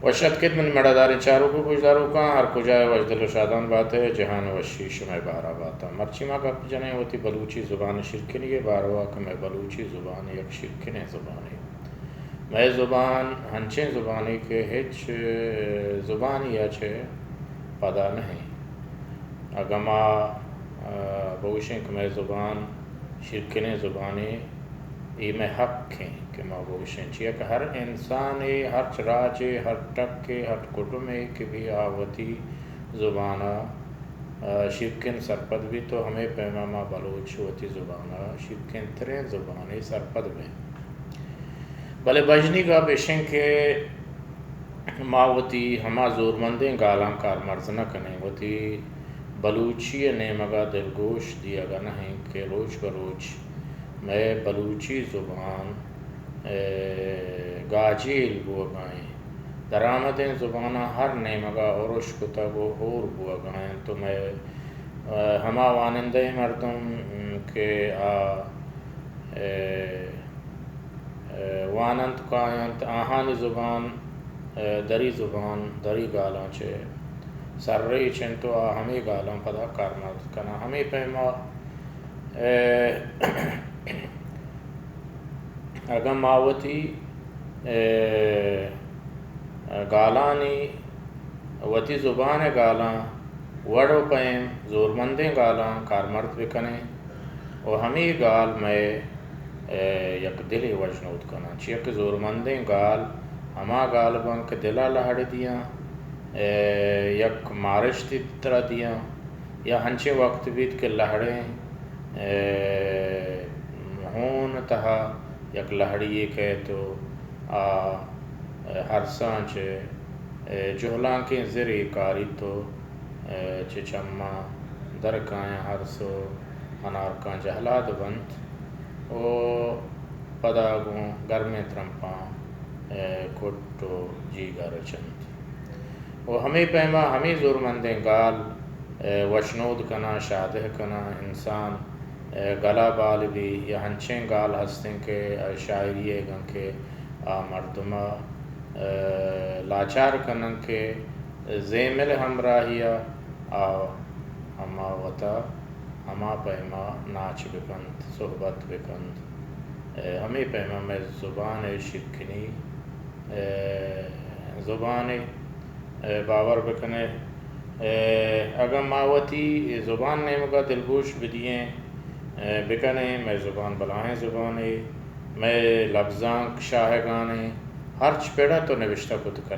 وش اتکت منی مڑاداریں چاروک و گوشداروکاں، ہر کجا ئے وشدل و شادان بات ئے، جہان وشی شمئے بہرا بات۔ مرچی ما گپ جنیں وتی بلوچی زبان شیرکنی ء باروا کہ مئے بلوچی زبان یک شیرکنیں زبانے۔ مئے زبان ہنچیں زبانے کہ ہچ زبانی ء چہ پدا نہ انت۔ اگاں ما، ء، بگوشیں کہ مئے زبان شیرکنیں زبانے، اے مئے حق انت کہ ما بگوشیں، چیا کہ ہر انسانے، ہرچ راجے، ہر ٹکے، ہر کٹمے کہ بی آ وتی زبان ء، ء، شیرکن سرپد بیت و ہمے پیما ما بلوچ وتی زبان ء شیرکن تریں زبانے سرپد بیں۔ بلے بژنی گپ ایش انت کہ ما وتی ہما زورمندیں گالاں کارمرز نہ کنیں، وتی بلوچی ء نیمگ ء دلگوش دیگ ء نہ انت کہ روچ بہ روچ مئے بلوچی زبان، ء، گاجیل بوگ ء انت۔ درآمدیں زباناں ہر نیمگ ء ارش کتگ و ہور بوگ ء انت و مئے، ء، ہما وانندہیں مردم کہ آ، ء، ء، واننت کاینت، آہانی زبان، ء، دری زبان، دری گالاں چہ سرریچ انت و آ ہمے گالاں پدا کارمرز کناں۔ ہمے پیما، ء، اگاں ما وتی، ء، گالانی، وتی زبان ء گالاں وڑ و پیم زورمندیں گالاں کارمرز بکنیں و ہمے گال مئے، ء، یک دلے وژنود کناں، چیا کہ زورمندیں گال ہما گال بنت کہ دل ء لہڑ دیاں، ء، یک مارشتے ترا دیاں، یا ہنچیں وقت بیت کہ لہڑیں، ء، ہون تہا یک لہڑی یے کئیت و آ، ء، ہرساں چہ، ء، جہلانکیں زرے کاریت و، ء، چہ چماں در کایاں ہرس و انارکاں جہلاد بنت و پدا گوں گرمیں ترمپاں، ء، کٹ و جیگ ء رچنت۔ و ہمے پیما ہمے زورمندیں گال، ء، وشنود کناں، شادہ کناں، انسان، ء، گلا بال بی یا ہنچیں گال ہستیں کہ شاعری ء گن کہ آ مردم ء، ء، لاچار کنن کہ زیمل ہمراہی ء آ ہما وتا ہما پیما ناچ بکنت، صحبت بکنت۔ ء، ہمے پیما مئے زبان ء شیرکنی، ء، زبان ء، ء، باور بکنے۔ ء، اگاں ما وتی زبان نیمگا دلگوش بدییں، ء، بکنیں، مئے زبان بلاہیں زبانے، مئے لبزانک شاہگانیں، ہرچ پڑ ء تو نبشتہ کت کن۔